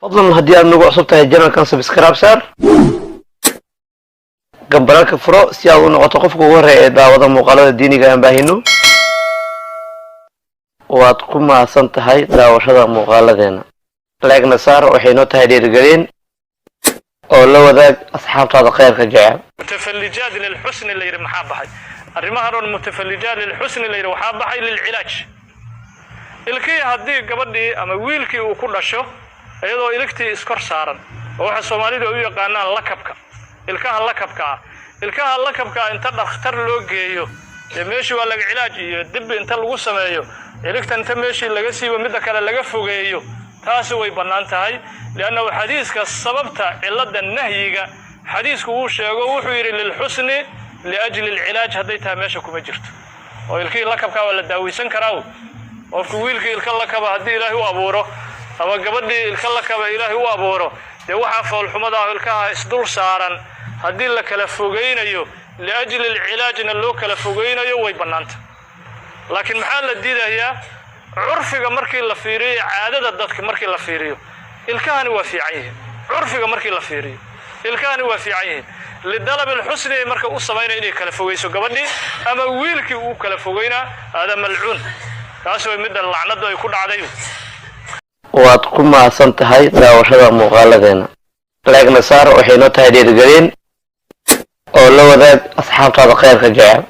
Fadlan haddii aad nagu cusub tahay channelkan, subscribe saar, gambaralka furo si aad u noqoto qofka ugu horreeya ee daawada muuqaalada diiniga aan baahino. Waad ku mahadsan tahay daawashada muuqaaladeena. Like-na saar, waxay noo tahay dhiirigelin, oo la wadaag asxaabtaada khayrka jecel. متفلجات للحسن la yidhi maxaa baxay? Arrimahan oon متفلجات للحسن la yidhi waxaa baxay للعلاج. Ilkihii haddii gabadhii ama wiilkii uu ku dhasho iyadoo iligtii iskor saaran, oo waxa Soomaalidu ay u yaqaanaan lakabka, ilkaha lakabka ah, ilkaha lakabka ah inta dhakhtar loo geeyo, dee meeshii waa laga cilaaj iyo dibbi inta lagu sameeyo, iligta inta meeshii laga siibo, midda kale laga fogeeyo, taasi way bannaan tahay, liannahu xadiiska sababta cilladda nahyiga xadiisku wuu sheego. Wuxuu yidhi للحسن لأجل العلاج hadday tahay, meesha kuma jirto, oo ilkihii lakabkaa waa la daaweysan karaa. Qofku wiilkii ilka lakaba haddii Ilaahay u abuuro ama gabadhii ilka lakaba Ilaahay u abuuro, dee waxaa foolxumada ah ilkaha isdul saaran haddii la kala fogeynayo, لأجل العلاج na loo kala fogeynayo, way bannaanta. Laakiin maxaa la diidayaa? Curfiga markii la fiiriyo, caadada dadka markii la fiiriyo, ilkahani waa fiican yihiin. Curfiga markii la fiiriyo, ilkahani waa fiican yihiin. لطلب الحسن ay marka u samaynaya inay kala fogeyso gabadhii ama wiilkii uu kala fogeynaa, hada malcuun. Kaas way midda lacnadu ay ku dhacday. Waad ku mahadsan tahay daawashada muuqaaladeena. Like-na saar, waxay noo tahay dhiirigelin, oo la wadaag asxaabtaada khayrka jecel.